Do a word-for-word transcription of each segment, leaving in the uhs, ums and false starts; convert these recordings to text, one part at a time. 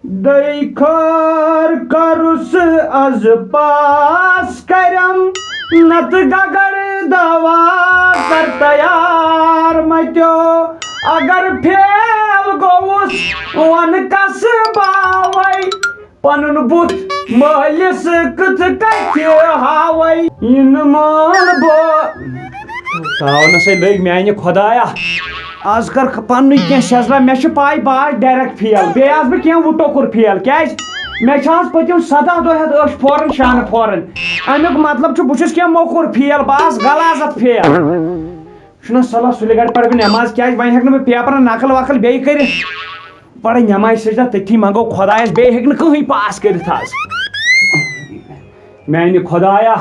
دٔے خٲر کَرُس از پاس کَرٮ۪م، نَتہٕ گَگَر دوا کَر تیار مَتیو۔ اگر فیل گوٚوُس، وَن کَس باوَے، پَنُن بُتھ مٲلِس کِتھ کَتھِ ہاوَے؟ یِنہٕ مال بہٕ تاونَسَے لٔگۍ میٛانہِ خۄدایا۔ آز کر خ-، پننُے کینٛہہ سیزرا، مےٚ چھِ پاے بہٕ آس ڈائریکٹ فیل، بیٚیہِ آس بہٕ کینٛہہ وُٹو کوٚر فیل۔ کیازِ؟ مےٚ چھِ آز پٔتِم سداہ دۄہ ہٮ۪تھ أچھ پھوران، شانہٕ پھوران۔ امیُک مطلب چھُ بہٕ چھُس کینٛہہ موٚکُر فیل، بہٕ آس غلاظت فیل۔ چھُنہ صلاح سُلہِ گرِ پرٕ بہٕ نٮ۪ماز، کیازِ وۄنۍ ہٮ۪کہٕ نہٕ بہٕ پیپرن نقل وقل بیٚیہِ کٔرِتھ۔ پرٕ نٮ۪ماز سجدہ تٔتھی منٛگو خۄدایس، بیٚیہِ ہیٚکہِ نہٕ کٕہٕنۍ پاس کٔرِتھ آز۔ میانہِ خۄدایا،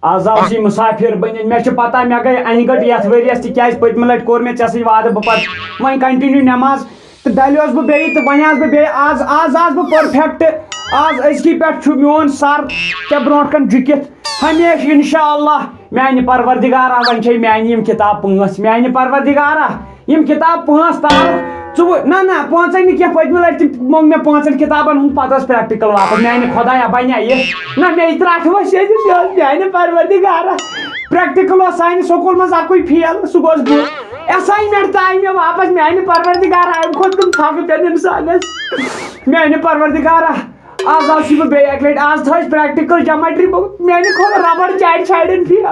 آز آو سی مسافر بٔنِتھ۔ مےٚ چھِ پتہ، مےٚ گٔے انہِ گٔٹ یتھ ؤریس، تِکیازِ پٔتمہِ لٹہِ کوٚر مےٚ ژےٚ سۭتۍ وعدٕ، بہٕ پرٕ وۄنۍ کنٹِنیو نٮ۪ماز۔ تہٕ ڈلِیوس بہٕ بیٚیہِ، تہٕ وۄنۍ آس بہٕ بیٚیہِ آز، آز آس بہٕ پٔرفیکٹ۔ آز أزکی پٮ۪ٹھ چھُ میون سر ژےٚ برونٛٹھ کَن جُکِتھ ہمیشہِ، انشاءاللہ۔ میانہِ پروردگارا، وۄنۍ چھے میانہِ یِم کِتاب پانٛژھ۔ میانہِ پروردگارا، یِم کِتاب پانٛژھ تارُکھ ژٕ وٕ-، نہ، نہ، پانٛژَے نہٕ کینٛہہ، پٔتمہِ لَٹہِ تہِ موٚنگ مےٚ پانٛژَن کِتابَن ہُنٛد، پَتہٕ ٲس پریکٹیکل واپس۔ میانہِ خۄدایا، بَنیا یہِ؟ نہ، مےٚ یہِ ترٛٹھ وۄنۍ سیٚدِ، یہِ ٲس میانہِ پروردگارا۔ پریکٹیکل اوس سانہِ سکوٗل منٛز اَکُے فیل، سُہ گوس بہٕ۔ اساینمنٹ تہِ آیہِ مےٚ واپس، میانہِ پروردگارا، اَمہِ کھۄتہٕ کم تھکہٕ پٮ۪ن اِنسانس۔ میانہِ پروردگارا، آز آو چھُس بہٕ بیٚیہِ اَکہِ لَٹہِ، آز تھٲوِس پریکٹیکل جمع ٹرپ، میانہِ خۄدا ربڑ چاڑِ چھاڑٮ۪ن فیل۔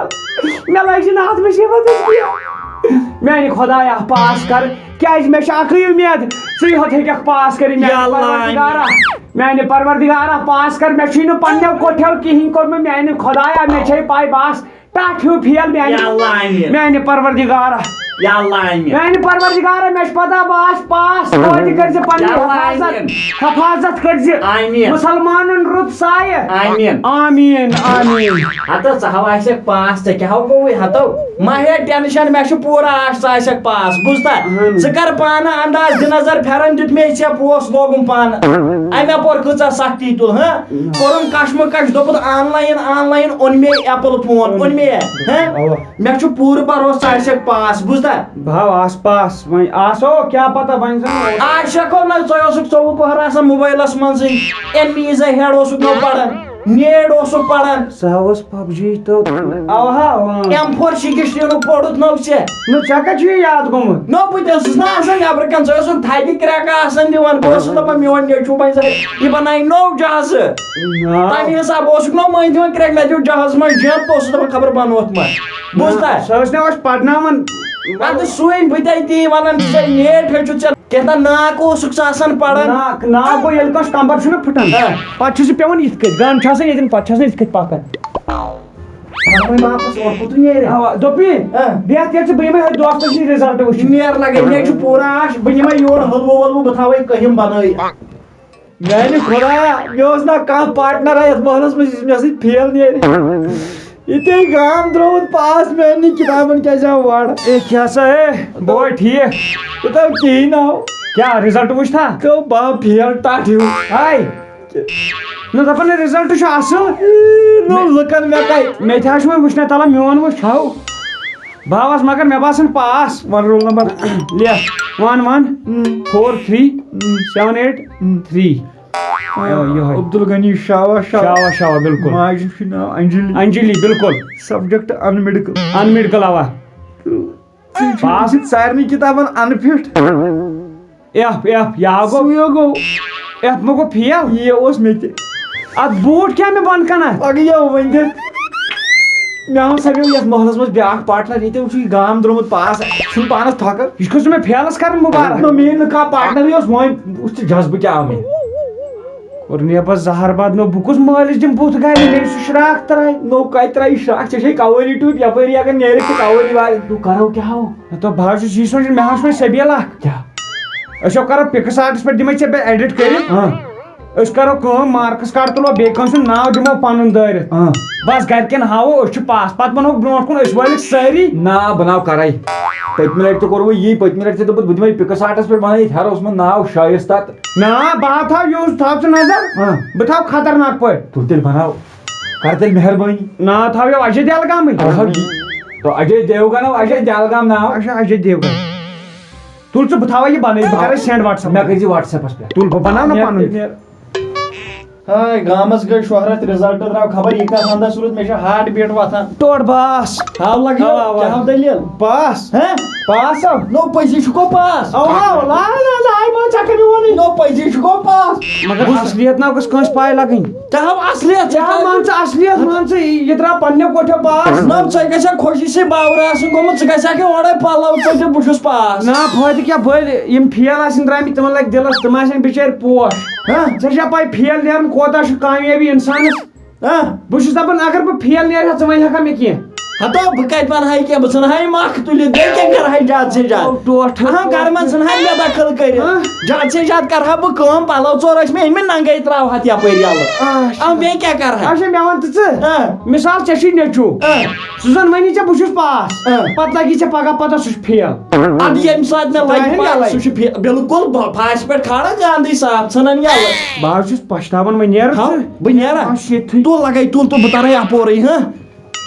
مےٚ لٲج نہٕ اَتھ مُصیٖبتس کینٛہہ۔ میانہِ خۄدایا، پاس کر، کیازِ مےٚ چھِ اَکٕے اُمید، ژٕے ہوت ہیٚککھ پاس کٔرِتھ۔ میانہِ یا اللہ، آمیٖن۔ پروردگارا، میانہِ پروردگارا، پاس کر، مےٚ چھُے نہٕ پننیو کوٹھیو کِہیٖنۍ کوٚرمُت، میانہِ خۄدایا، مےٚ چھے پاے بہٕ آس ٹاٹھ ہیوٗ فیل میانہِ، یا اللہ، آمیٖن۔ میانہِ پروردگارا۔ یا اللہ، آمیٖن۔ میانہِ پروردگارا، مےٚ چھِ پتہ بہٕ آس پاس، توتہِ کٔرۍ زِ پننہِ یا اللہ، حفاظت، آمیٖن۔ حفاظت کٔرۍ زِ آمیٖن۔ مُسلمانن رُت سایہِ۔ آمیٖن۔ آمیٖن، آمیٖن۔ ہتو، ژٕ ہاو آسکھ پاس، ژےٚ کیٛاہ ہو گوٚوُے ہتو؟ مہ ہے ٹینشن، مےٚ چھُ پوٗرٕ آش ژٕ آسکھ پاس، بوٗزتھا؟ اہن۔ ژٕ کر پانہٕ انداز، دِ نظر پھیرن دیُت مےٚ ژےٚ پوس لوگُم پانہٕ۔ امہِ اپور کۭژاہ سختی تُل، ہاں؟ کوٚرُم کشمہٕ کش، دوٚپُتھ آن لاین، آن لاین اوٚن مےٚ ایپل فون، اوٚن مےٚ، ہاں؟ اوا۔ مےٚ چھُ پوٗرٕ بھروسہٕ ژٕ آسکھ پاس، بوٗزتھا؟ بہٕ ہا آس پاس، وۄنۍ آسو کیٛاہ پتہ، وۄنۍ زن آز شکو نہ، ژٕ اوسُکھ ژوٚوُہ پٔہر آسان موبایلس منٛزٕے، ایم بی زٕ ہیڈ اوسُکھ نہ پران، نیڈ اوسُکھ پران۔ سُہ ہا اوس پب جی تہٕ اوا، اوا۔ ایم فور سِکِسٹیٖنُک پوٚرُتھ نوٚو ژےٚ۔ نہ، ژےٚ کتہِ چھُ یہِ یاد گوٚمُت؟ نو، بہٕ تہِ اوسُس نہ آسان نیبرٕ کنہِ، ژٕ اوسُکھ تھدِ کرٛٮ۪کہٕ آسان دِوان، بہٕ اوسُس دپان میون نیٚچوٗ بنہِ سا، یہِ بنایہِ نوٚو جہازٕ۔ نا۔ تمہِ حساب اوسُکھ نو مٔنٛزۍ دِوان کرٛٮ۪کہٕ، مےٚ دیُت جہازٕ منٛز جمپ، بہٕ اوسُس دپان خبر بنووُتھ ما۔ بوٗزتھا؟ سۄ ٲس نہ اَسہِ پرناوان۔ اَدٕ سُے بہٕ تہِ تی ونان، ژےٚ نیٹ ہیٚچھُتھ ژےٚ، کیٛاہ تام ناکھ اوسُکھ ژٕ آسان پران۔ ناکھ، ناکھ گوٚو ییٚلہِ کٲنٛسہِ کمبر چھُنہ پھٕٹان، ہاں۔ پتہٕ چھُ سُہ پٮ۪وان یِتھ کٔنۍ، گن چھُ آسان ییٚتٮ۪ن، پتہٕ چھُ آسان یِتھ کٔنۍ پکان۔ وۄنۍ واپس اورٕ کوٚت نیرِ؟ اوا، دوٚپُے، ہاں۔ بیٚہہ تیٚلہِ ژٕ، بہٕ یِمے أتھۍ دوستس نِش رِزلٹ وٕچھِنہِ۔ نیر لگے، مےٚ چھُ پوٗرٕ آش، بہٕ نِمے یور حلوٕ ولوٕ، بہٕ تھاوے کٔہِم بنٲیِتھ۔ میانہِ خۄدایا، مےٚ اوس نہ کانٛہہ پارٹنرا یتھ محلس منٛز یُس مےٚ سۭتۍ فیل نیرِ۔ یہِ تہِ گام درٛامُت پاس، میانہِ کِتابن کیٛازِ آو وڑ؟ اے، کیٛاہ سا اے؟ بوے، ٹھیٖک۔ یہِ تھاو کِہیٖنۍ آو۔ کیٛاہ رِزلٹ وٕچھتھا؟ تہٕ بہٕ آو فیل ٹاٹھ ہیوٗ۔ ہاے۔ نہ، دپان ہے رِزلٹ چھُ اصٕل۔ اے، نو لُکن مےٚ کتہِ؟ مےٚ تہِ حظ چھُ وۄنۍ وٕچھنَے تَلہ، میون وٕچھ ہاو۔ بہٕ ہاوس مگر مےٚ باسان پاس۔ وَن رول نمبر۔ لیکھ، ون ون، ہم۔ فور تھری، ہم۔ سیون ایٹ، ہم۔ تھری۔ آ، یِہوٚے۔ عبدالغنی شاوا شاوا۔ شاوا شاوا، بِلکُل۔ ماجہِ چھُ ناو انجلی۔ انجلی، بِلکُل۔ Subject in medical. In medical, اوا۔ تہٕ ژٕ چھُکھ پاس۔ سارنٕے کِتابن ان فٹ۔ ایف، ایف، یہِ ہا گوٚو۔ سُے ہا گوٚو۔ ایف ما گوٚو فیل؟ یی اوس مےٚ تہِ۔ اتھ بوٗٹھ کیٛاہ مےٚ بۄن کنہ؟ پگہٕ یِیو ؤنۍ تہِ۔ مےٚ ہاو سا مےٚ یتھ محلس منٛز بیٛاکھ پارٹنر، ییٚتہِ وٕچھ یہِ گام درٛامُت پاس، چھُنہٕ پانس تھۄکہٕ۔ یہِ چھُکھ ژٕ مےٚ فیلس کران مُبارک؟ نہ، مےٚ ییٚلہِ نہٕ کانٛہہ پارٹنرٕے اوس، وۄنۍ وُچھ ژٕ جذبہٕ کیٛاہ آو مےٚ۔ کوٚر نٮ۪بر زہر بد، نہ بہٕ کُس مٲلِس دِمہٕ بُتھ گرِ، مےٚ یُس یہِ شراکھ ترٛایہِ۔ نو کتہِ ترٛایہِ یہِ شراکھ؟ ژےٚ چھے قوٲلی ٹوٗپۍ، یپٲری اگر نیرِکھ تہٕ قوٲلی والہِ۔ نہٕ کرو کیٛاہ ہو؟ نہ تہٕ بہٕ حظ چھُس یی سونٛچان، مےٚ حظ چھُ وۄنۍ سبیٖل اکھ۔ کیٛاہ؟ أسۍ ہو کرو پِکس آرٹس پٮ۪ٹھ، دِمے ژےٚ بہٕ ایڈٹ کٔرِتھ۔ ہاں۔ أسۍ کرو کٲم، مارکس کارڈ تُلو، بیٚیہِ کٲنٛسہِ ہُنٛد ناو دِمو پنُن دٲرِتھ۔ ہاں۔ بس گرِکٮ۪ن ہاوو أسۍ چھِ پاس، پتہٕ ونہوکھ برونٛٹھ کُن أسۍ وٲلِکھ سٲری۔ نا، بہٕ ناو کرے۔ پٔتمہِ لٹہِ تہِ کوٚروٕ یی، پٔتمہِ لٹہِ تہِ دوٚپُتھ بہٕ دِمے پِکس آرٹس پٮ۪ٹھ بنٲیِتھ، ہیرٕ اوسمُت ناو شایستہ تہٕ۔ نا، بہٕ ہا تھاو یوٗز، تھاو ژٕ نظر۔ ہاں۔ بہٕ تھاو خطرناک پٲٹھۍ۔ تُل تیٚلہِ بناو۔ کر تیٚلہِ مہربٲنی۔ ناو تھاو یو اجے دیلگامٕے۔ اہا، تو اجے دیوگن او، اجے دیلگام ناو۔ اچھا، اجے دیوگن۔ تُل ژٕ، بہٕ تھاوے یہِ بنٲیِتھ، بہٕ کرے send WhatsApp۔ مےٚ کٔرۍ زِ WhatsApp پٮ۪ٹھ۔ تُل، بہٕ بناو نا پنُن۔ ہاے، گامس گٔے شہرت، result درٛاو خبر یہِ کتھ ونٛدس روٗد، مےٚ چھِ heart beat وۄتھان۔ ٹوٹھ باس۔ ہاو لگیو، اوا، اوا۔ کیٛاہ ہاو دٔلیٖل؟ پاس۔ ہہ؟ پاس ہاو۔ نو پٔزی چھُ گوٚو پاس۔ اوا، اوا، لا، لا، لا، آے مان ژےٚ کٔمۍ ووٚنُے؟ نو پٔزی چھُ گوٚو پاس۔ مگر بہٕ اصلیت نا گٔژھ کٲنٛسہِ پاے لگٕنۍ۔ ژےٚ ہاو اصلیت، ژےٚ کیٛاہ کیٛاہ مان ژٕ اصلیت، مان ژٕ، یہِ درٛاو پننیو کوٹھیو پاس۔ نہ، ژےٚ گژھِ ہا خۄشی سۭتۍ باورٕ آسُن گوٚمُت، ژٕ گژھِ ہا کہِ اورے پلو ژٔٹِتھ، بہٕ چھُس پاس۔ نا، فٲیدٕ کیٛاہ، بٔلۍ یِم فیل آسن درٛامٕتۍ، تِمن لگہِ دِلس، تِم آسن بِچٲرۍ پوش۔ ہہ؟ ژےٚ چھےٚ پاے فیل نیرُن کوتاہ چھُ کامیٲبی انسانس؟ ہہ؟ بہٕ چھُس دپان، اگر بہٕ فیل نیرٕ ہا، ژٕ ونہِ ہا کانٛہہ مےٚ کینٛہہ؟ ہتو، بہٕ کتہِ ونہٕ ہا یہِ کینٛہہ؟ بہٕ ژھٕنہٕ ہا یہِ مکھ تُلِتھ، بیٚیہِ کیٛاہ کرٕ ہا یہِ زیادٕ سے زیادٕ؟ او، ٹوٹھ۔ اہاں، گرٕ منٛز ژھٕنہٕ ہا یہِ بے دخل کٔرِتھ۔ ہہ؟ زیادٕ سے زیادٕ کرٕ ہا بہٕ کٲم، پلو ژور ٲسۍ مےٚ أنۍ مٕتۍ، ننگے تراوٕ ہا یپٲرۍ یلہٕ۔ آ، اچھا۔ اہاں، بیٚیہِ کیٛاہ کرٕ ہا؟ اچھا، مےٚ ون تہٕ ژٕ، ہہ؟ مثال، ژےٚ چھُے نیٚچوٗ، ہہ؟ سُہ زن ونی ژےٚ، بہٕ چھُس پاس، ہہ؟ پتہٕ لگی ژےٚ پگاہ پتہ سُہ چھُ فیل۔ ادٕ ییٚمہِ ساتہٕ مےٚ لگہِ ترٛاوِ پاے، یلے۔ سُہ چھُ فیل، بالکل ب-، پھاسہِ پٮ۪ٹھ کھالان گاندٕے صاف، ژھٕنان یلہٕ۔ بہٕ حظ چھُس پچھتاوان، وۄنۍ نیرٕ ہاو، ژٕ۔ بہٕ نیرا؟ آ، شیٖتھٕے۔ تُل لگے، تُل، تُل، بہٕ ترے اپورے، ہہ؟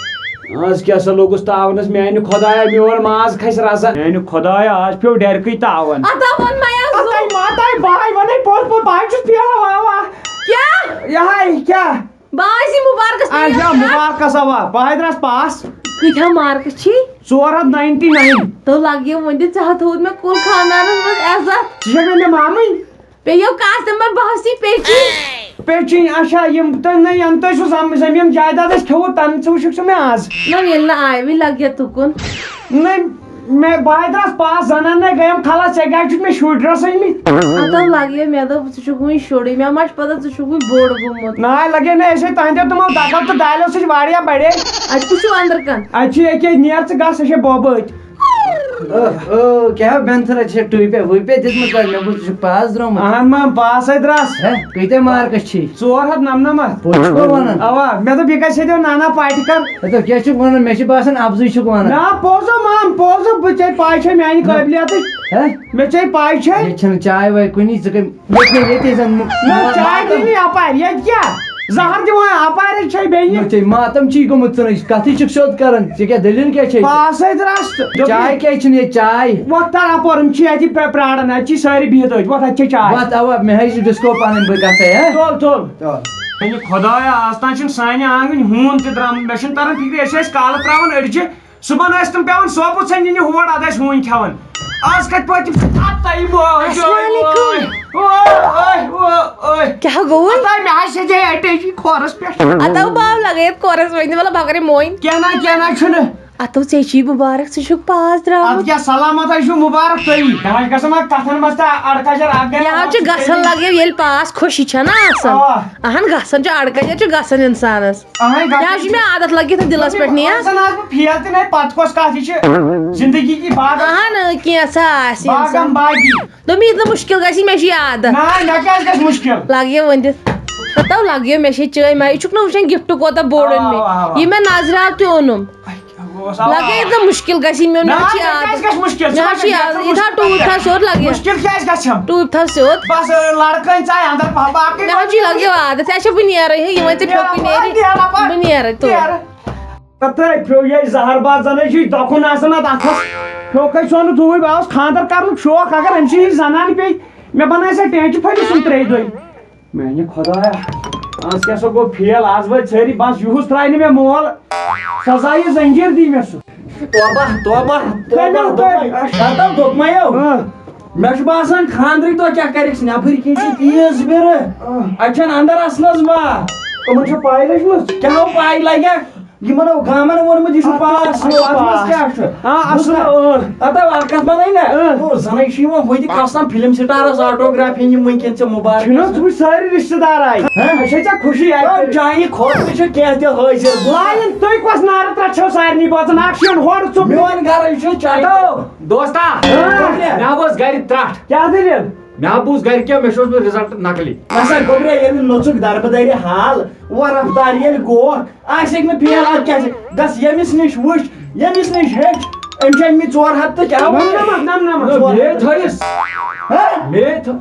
آز کیٛاہ سا لوٚگُس تاونس، میانہِ خۄدایا، میون ماز کھسہِ رزا۔ میانہِ خۄدایا، آز پیوٚو ڈیرکٕے تاون۔ ادا ووٚن مےٚ یَس اَتَے زُو۔ ماتَے بہاے وَنَے پوٚز پوٚز، بہاے چھُس پھیران واوا۔ کیٛاہ؟ یہِ ہاے کیٛاہ؟ بہٕ آیَس یہِ مُبارکَس پٮ۪ٹھ۔ اچھا، مُبارکَس اوا، بہاے درٛاس پاس۔ کۭتیٛاہ مارکٕس چھی؟ ژور ہَتھ ناینٹی ناین۔ تو لَگیو وۄنۍ تہِ ژےٚ ہَتھ ہووُتھ مےٚ کُل خاندانَس منٛز عزت۔ ژٕ چھَکھ مےٚ مامٕنۍ؟ پیٚیو کاسٹمر بہسی پیچی۔ پیچی، اچھا، یِم تۄہہِ نہ، یم تۄہہِ سُہ زم-، زٔمیٖن جایداد اَسہِ کھیوٚوُ، تَمہِ ژٕ وٕچھُکھ سُہ مےٚ آز۔ نہ، ییٚلہِ نہٕ آیہِ وٕنہِ لگہِ تُکُن۔ نہ، مےٚ، بہٕ ہاے درٛاس پاس زنان نہ گٔیم خلاص، ژےٚ کیٛازِ چھُکھ مےٚ شُرۍ رَسٲنۍ مٕتۍ؟ اَتھ حظ لگہِ، مےٚ دوٚپ ژٕ چھُکھ وٕنہِ شُرُے، مےٚ ما چھُ پتہ ژٕ چھُکھ وٕنہِ بوٚڑ گوٚمُت۔ نہ، لگے نہ، أسۍ ہے تُہنٛدیو تِمو دکل تہٕ دالٮ۪و سۭتۍ واریاہ بڑے۔ اَتہِ کُس چھُ أنٛدرٕ کن؟ اَتہِ چھُ ییٚکیٛاہ نیر ژٕ گژھ، سۄ چھےٚ بۄبہٕ أتۍ۔ او، او، کیٛاہ بٮ۪نتھرا چھےٚ ٹوٗپہِ ووٗپہِ دِژمٕژ تۄہہِ؟ مےٚ بوٗز ژٕ چھُکھ پاس درٛامُت۔ اہن مام، پاسے درٛاس۔ ہے، کۭتیٛاہ مارکس چھی؟ ژور ہتھ نمنمتھ۔ پوٚز چھُکھا ونان؟ اوا، مےٚ دوٚپ یہِ گژھِ دِیو نانا پاٹہِ کر۔ ہے، تۄہہِ کیٛاہ چھُکھ ونان؟ مےٚ چھُ باسان اپزُے چھُکھ ونان۔ نا، پوٚز ہا مام، پوٚز ہا، بہٕ ژےٚ پاے چھےٚ میانہِ نہ۔ قٲبلیتٕچ۔ ہے؟ مےٚ ژےٚ پاے چھےٚ۔ ییٚتہِ چھَنہٕ چاے واے کُنی، ژٕ کٔمۍ، ییٚتہِ نہٕ ییٚتی زن مُ-، نہ، مُ-، چاے ماتم۔ دی نہٕ یپارۍ، ییٚتہِ کیٛاہ؟ زہر دِوان اپارے چھے بیٚیہِ۔ نہ، ژےٚ ماتم چھی گوٚمُت، ژٕ نَے کتھٕے چھُکھ سیوٚد کران، ژےٚ کیٛاہ دٔلیٖل کیٛاہ چھے؟ پاسے درٛاس۔ چاے کیٛازِ چھُنہٕ ییٚتہِ چاے؟ وۄتھ تر اپور، یِم چھی اتی پرٛا-، پرٛاران، اَتہِ چھی سٲری بِہِتھ أتھۍ، وۄتھ اَتہِ چھے چاے۔ وَتھ اوا، مےٚ حظ چھِ ڈِسکو پَنٕنۍ، بہٕ گژھے، ہہ؟ تُل، تُل۔ چل۔ میانہِ خۄدایا، آز تام چھُنہٕ سانہِ آنگٕنۍ ہوٗن تہِ درٛامُت، مےٚ چھُنہٕ تران فِکرِ، أسۍ ٲسۍ کالہٕ ترٛاوان أڑجہِ، صُبحن ٲسۍ تِم پٮ۪وان سوپور ژھٮ۪نہِ نِنہِ ہور، اَدٕ ٲسۍ ہوٗنۍ کھٮ۪وان۔ آز کتہِ پٲٹھۍ تِم اَتَے وٲے، السلام علیکم۔ وٲے، وٲے، وٲے۔ کیٛاہ گوٚوُے؟ ہتا مےٚ حظ سیٚدے اَٹیچی کھورس پٮ۪ٹھ۔ اتو باو لگٲیِتھ کورس وۄنۍ، مطلب، بہٕ کرے موین۔ کینٛہہ نہ، کینٛہہ نہ چھُنہٕ۔ اتو ژےٚ چھی مُبارک، ژٕ چھُکھ پاس درٛامُت۔ ادٕ کیٛاہ سلامت حظ چھُ، مُبارک تُہی۔ مےٚ حظ گژھان وۄنۍ کتھن منٛز تہٕ اڑکجر اکھ گٔے یہِ حظ چھُ گژھان لگیو ییٚلہِ پاس خوشی چھےٚ نا آسان۔ آ۔ اہن گژھان چھُ، اڑکجر چھُ گژھان انسانس۔ اہن یہِ حظ چھُ مےٚ عادت لگِتھ نہٕ دِلس پٮ۪ٹھ نِیا۔ زن آسہٕ بہٕ فیل تہِ نَے، پتہٕ کۄس کتھ، یہِ چھِ زندگی کی باغ۔ اہن کینٛژھا آسہِ باغم انسان۔ باغی۔ دوٚپمَے، یہِ نہٕ مُشکِل گژھِ، مےٚ چھُ یہِ عادت۔ نہ، مےٚ کیٛازِ گژھِ مُشکِل؟ لَگہِ یہِ ؤنِتھ۔ ہتو لَگہِ یہِ، مےٚ چھے چٲنۍ مَے۔ یہِ چھُکھ نہٕ وٕچھان gift کوٗتاہ بوٚڑ اوٚن مےٚ۔ آ، آ، آ۔ یہِ مےٚ نظرِ آو تہِ اوٚنُم۔ اَسہِ کیٛاہ گوٚو؟ لَگہِ یہِ نہٕ مُشکِل گژھِ، مےٚ نہ، مےٚ چھِ یہِ مےٚ کیٛازِ عادت۔ گژھِ مُشکِل؟ ژٕ مےٚ ما چھِ چھُکھ یہِ عادت۔ یَژھان یہِ تھاو مُشکِل؟ ٹوٗپۍ تھاو سیوٚد لَگہِ۔ مُشکِل کیٛازِ گژھٮ۪م؟ ٹوٗپۍ تھاو سیوٚد۔ بس، لڑکن ژاے اندر پہم، باقٕے مےٚ حظ چھُ یہِ لَگہِ یہِ عادت۔ ژےٚ چھےٚ وٕنی یَرٕے ہیوٗ، یہِ وۄنۍ ژےٚ نیرا پھیوٚکُے پَتہٕ، نیرِ۔ نیرا پَتہٕ، وٕنی یَرَے تُل۔ نیرا۔ تَتھ ہے پھیوٚو یہِ زہر باد، زَن ہے چھُ یہِ دۄکھُن آسان اَتھ اَتھَس۔ پھیوٚو کَتہِ سونہٕ توٗرۍ؟ بہٕ آس خانٛدر کَرنُک شوق، اگر أمۍ سٕنٛز یہِ زَنان پیٚیہِ، مےٚ بَنایہِ سۄ ٹینٛچہِ پھٔلِس سُنٛد ترٛیٚیہِ دۄہہِ۔ میٛانہِ خۄدایا، آز کیٛاہ سا گوٚو فیل؟ آز وٲتۍ سٲری، بَس یُہُس ترٛایہِ نہٕ مےٚ مول، سزا یہِ زنجیٖر دی مےٚ سُہ۔ توبہ، توبہ، توبہ، تھٲیِو دوٚپمَے۔ تُہۍ۔ شرطا دوٚپمَیو۔ اۭں۔ مےٚ چھُ باسان، خانٛدرٕکۍ دۄہ کیٛاہ کَرٮ۪کھ نٮ۪بٕرۍ کِنۍ چھِ تیز بِرٕ۔ اۭں۔ اَتہِ چھَنہٕ اَندَر اَژنَس با۔ یِمَن چھےٚ پَے لٔجمٕژ؟ کیٛاہ ہو پَے لَگٮ۪کھ؟ یِمن ہو گامن ووٚنمُت، یہِ چھُ اَتھ پاس، پاس، اَتھ منٛز پاس۔ کیٛاہ چھُ؟ آ، اَصٕل، بوٗزتھا؟ اۭں۔ اَتھ ہا اَکھ کَتھ وَنَے نا؟ اۭں۔ ہو، زَنَے چھِ یِوان ہُتہِ قسم فِلم سٹارَس آٹوگراف ہیٚنہِ یِم وٕنکیٚن ژےٚ مُبارک چھِنہٕ حظ گژھن۔ وٕنہِ سٲری رِشتہٕ دار آے۔ ہہ؟ اَسہِ چھےٚ ژےٚ خوشی آے۔ ہے، چانہِ کھۄتہٕ تہِ چھِ کینٛہہ تہِ حٲضِر۔ لایِن تُہۍ کۄس نارٕ ترٛٹھ چھَو سارنٕے بٲژَن؟ اَکھ چھُ یُن ہورٕ ژوٚپ۔ میون گرٕ چھُ چاے۔ ہَتو۔ دوستا، ہہ۔ مےٚ ؤژھ گرِ ترٛٹھ۔ کیٛاہ دٔلیٖل؟ مےٚ ہا بوٗز گرِکیو، مےٚ چھُ اوسمُت result نقلی۔ نسا گوٚبریا، ییٚلہِ نوٚژُکھ دربٕدرِ حال، وۄرپھ دار ییٚلہِ گوکھ، آسہِ ہیٚکہِ نہٕ فیل، اَدٕ کیٛاہ چھِ؟ گژھ ییٚمِس نِش وٕچھ، ییٚمِس نِش ہیٚچھ، أمۍ چھِ أنۍمٕتۍ ژور ہَتھ تہٕ کیٛاہ وَنان؟ نَمنَمَتھ، نَمنَمَتھ۔ نہ، مے تھٲیِس۔ ہہ؟ مے تھٲ-،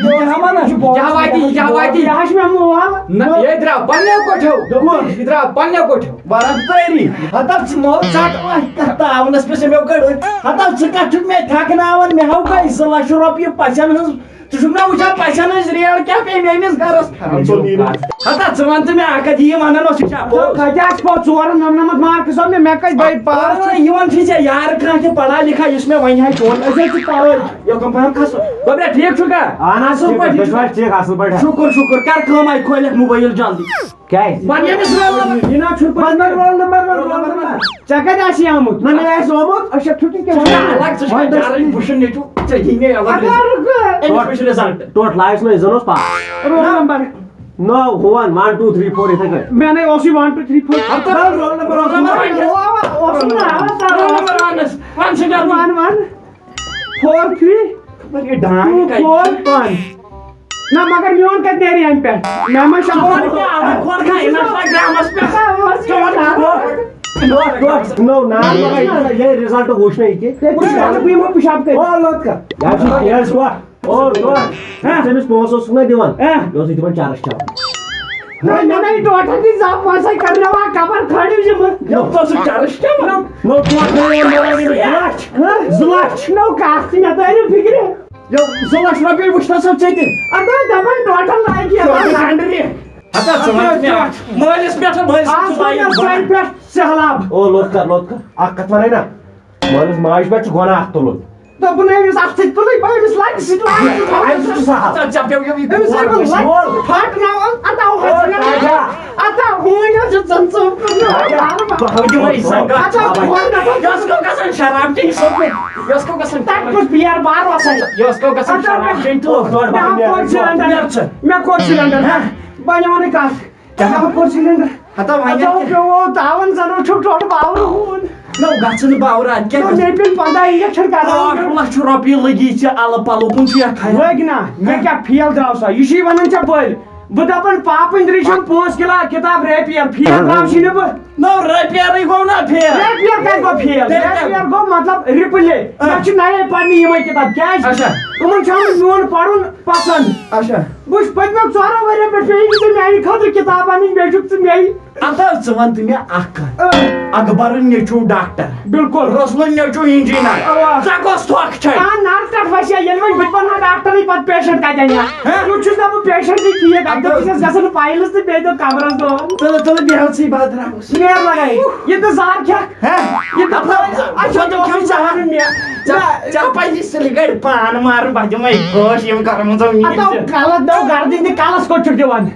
یہِ کیٛاہ وَنان؟ یہِ کیٛاہ واتہِ؟ یہِ کیٛاہ واتہِ؟ یہِ حظ چھُ مےٚ مول۔ نہ، یہِ درٛاو پنٛنیو کۄٹھیو۔ دوٚپُن۔ یہِ درٛاو پنٛنیو کۄٹھیو۔ بَرابَرٕے۔ ہَتہ ژٕ مو ژَٹ، وۄنۍ کَتھ تاونَس پٮ۪ٹھ چھِ مےٚ گٔڑ۔ ہَتہ ژٕ کَتھ چھُکھ مےٚ تھٮ۪کناوان؟ مےٚ ہاو گٔے زٕ لَچھ رۄپیہِ پَژھٮ۪ن ہٕنٛز۔ ژٕ چھُکھ نا وٕچھان پَژھٮ۪ن ہٕنٛز ریٹ کیٛاہ پیٚیہِ مےٚ أمِس گَرَس؟ ہَتہ ژٕ وَن تہٕ مےٚ اَکھ کَتھ، یہِ وَنان اوس، یہِ چھا پوٚز؟ کَتہِ آسہِ پَتہٕ ژور ہَتھ نَمنَمَتھ مارکٕس آو مےٚ، مےٚ کَتہِ بَے پاس؟ آ، یِوان چھِ ژےٚ یارٕ کانٛہہ تہِ پَڑھا لِکھا، یُس مےٚ وَنہِ ہا چون، أسۍ حظ چھِ پَران۔ یوٚکُن پَہَم کھَسو۔ گوٚبرا، ٹھیٖک چھُکھا؟ اَہَن حظ، اَصٕل ٹھیٖک پٲٹھۍ پٲٹھۍ چھُکھا؟ چھُکھ ٹھیٖک، اَصٕل پٲٹھۍ۔ شُکُر، شُکُر۔ کَر کٲم، اَتہِ کھولٮ۪کھ موبایِل جلدی۔ کیٛازِ؟ وَن ییٚمِس رول نمبر۔ یہِ نہ چھُنہٕ پَتہٕ وَن مےٚ رول نمبر، وَن رول نمبر۔ ژےٚ کَتہِ آسی آمُت؟ نہ، مےٚ آسہِ آمُت۔ اچھا، ٹھیٖک، ٹھیٖک، ژٕ چھُکھ الگ، ژٕ چھُکھ وۄنۍ چارٕج، بہٕ چھُس نیٚچوٗ، ژےٚ یی مےٚ الگ۔ اگر نہٕ أمِس وٕچھ رِزلٹ۔ ٹوٹھ لایس نہ زَن اوس پاس۔ Roll number. نو، one, one, two, three, four, یِتھَے کٔٹھۍ۔ مےٚ نے اوسُے وَن، ٹوٗ، تھرٛی، فور۔ ہَتہٕ one, roll number, roll number. Awesome نہ، اوسُم نہ، اوسُم نہ۔ رول نمبر وَنس، وَن سا جلدی۔ وَن، وَن۔ فور، تھرٛی، خبر یہِ ڈان ٹوٗ، کَتہِ فور، چھُ؟ وَن۔ نہ، مگر میون کَتہِ نیرِ اَمہِ پٮ۪ٹھ؟ مےٚ ما چھُ ژٕ وَن کیٛاہ، اَتھ کھول کھا، اِنسٹاگرٛامَس پٮ۪ٹھ۔ ژٕ وَن کیٛاہ؟ ٹوٹھ، ٹوٹھ، نو، نہ، نہ، نہ۔ یہِ رِزلٹ وٕچھ مےٚ یہِ کہِ۔ ژےٚ کُس چھُ؟ بہٕ یِمو پِشاب کٔرِتھ۔ او، لوٚت کَر۔ یہِ چھُ تیز وَتھ۔ او، ٹوٹھ۔ ہہ؟ ژٕ أمِس پونٛسہٕ اوسُکھ نہ دِوان۔ ہہ؟ یہِ اوس یہِ دِوان چرس چاوان۔ نہ، مےٚ نَے ٹوٹھن تہِ زانٛہہ پونٛسَے کَرناوان، کَمَر کھٲلِو یِمہٕ۔ یہِ اوس سُہ چرس چاوان۔ نو، ٹوٹھ، نو، نو، نو، زٕ لَچھ۔ ہہ؟ زٕ لَچھ۔ نو، کَتھ تہِ مےٚ تٲرِو فِکرِ۔ یو، زٕ لَچھ رۄپیہِ وٕچھنَس ژےٚ تہِ۔ اَدٕ دَپان ٹوٹل لَگہِ یہِ۔ ژٕ لَنڈرِ۔ ہتا ژٕ وَن مےٚ اَکھ۔ مٲلِس پٮ۪ٹھ، مٲلِس آز چھُ وَنہِ لایِق سانہِ پٮ۪ٹھ سہلاب۔ او، لوٚت کَر، لوٚت کَر۔ اَکھ کَتھ وَنَے نا۔ مٲلِس ماجہِ پٮ۪ٹھ چھُ گۄناہ اَتھ تُلُن۔ دوٚپُن أمِس اَتھ سۭتۍ تُلٕے، بہٕ أمِس لَگہِ سۭتۍ لاگہِ سۭتۍ تھاوُن۔ اَتہِ چھُ سہل۔ ژٕ، ژےٚ پیوٚو یہِ أمِس ہے بہٕ لَگہِ۔ پھَٹناوَن، اَتھ آو او، ہَتھ راجا۔ اَتھ آو ہوٗنۍ یَتھ چھِ زَن ژوٚپ کٔرمٕژ۔ راجا۔ بہٕ ہاوٕ دِمَے عزت۔ اَتھ آو کھۄر نَفر۔ یۄس گوٚو گژھان شراب چیٚنۍ سوٚپُن۔ یۄس گوٚو گژھان تَتھ کُس بِیَر بار وَسان؟ یۄس گوٚو گژھان اَتھ آو شراب چیٚنۍ تہٕ مےٚ کوٚر سِلینڈَر۔ مےٚ کوٚر سِلینڈَر۔ ہہ؟ بہٕ نِمَو نہٕ کَتھ۔ کیٛاہ؟ مےٚ کوٚر سِلینڈَر۔ ہتا وۄنۍ اَتھ آو کیٛاہ؟ پیوٚو تاوَن زَن اوس چھُکھ ٹوٹھ باورٕ ہوٗن۔ نو گژھُن باورٕ، اَدٕ کیٛاہ نو گژھِ؟ مےٚ پیٚن پنٛداہ injection کَرناوٕنۍ۔ ٲٹھ لَچھ رۄپیہِ لٔگی ژےٚ اَلہٕ پَلو کُن، ژٕ یَتھ کھَرِ۔ لٔگۍ نا، مےٚ کیٛاہ فیل درٛاو سا؟ یہِ چھُے وَنان ژےٚ بٔلۍ۔ بہٕ دَپان پاپٕنۍ درٛے چھَم پانٛژھ کِلا کِتاب ریپیر، فیل درٛاو سی نہٕ بہٕ۔ نو ریپیرٕے گوٚو نا فیل۔ ریپیر کَتہِ گوٚو فیل؟ تیٚلہِ کیٛاہ؟ ریپیر گوٚو مطلب رِپلے۔ آ۔ مےٚ چھُ نَیے پَرنہِ یِمَے کِتاب۔ کیٛازِ؟ اچھا۔ یِمَن چھُ آمُت میون پَرُن پَسنٛد۔ اچھا۔ بہٕ چھُس پٔتمیو ژورو ؤریو پٮ۪ٹھ پیٚیہِ نہٕ ژےٚ میٛانہِ خٲطرٕ کِتاب اَنٕنۍ، مےٚ چھُکھ ژٕ مے۔ اَدٕ حظ، ژٕ وَن تہٕ مےٚ اَکھ کَتھ۔ اۭں۔ اَکبرُن نیٚچوٗ ڈاکٹر۔ بِلکُل۔ رسولُن نیٚچوٗ اِنجیٖنر۔ اَوا۔ ژےٚ کۄس تھۄکھ چھے؟ آ، نَرٕ ٹَٹھ وَسہِ ہا، ییٚلہِ وۄنۍ بہٕ تہِ بَنہٕ ہا ڈاکٹرٕے، پَتہٕ پیشنٹ کَتہِ اَنہِ ہا؟ ہہ؟ یُتھ چھُس نہ بہٕ پیشنٹٕے ٹھیٖک، اَتہِ اَدٕ حظ۔ دِژٕس گژھن فایلٕز تہٕ بیٚیہِ دیُت کَمرَس دۄن۔ تُلہٕ، تُلہٕ، بیٚہہ حظ ژٕے بہٕ درٛاوُس۔ نیر لَگے۔ یہِ تہٕ زار کھٮ۪کھ۔ ہہ؟ یہِ تہٕ اَدٕ حظ، اَچھا، بہٕ دِمہٕ کیٛاہ ژےٚ وَنُن مےٚ؟ ژےٚ، ژےٚ پَزی سُلہِ گَرِ پان مارُن، بہٕ دِمَے گوش یِم کَرمٕژ یِم اَتھ آو یِم تہِ۔ کَلَس، نو گَردٕنۍ تہِ کَلَس کوٚت چھُکھ دِوان؟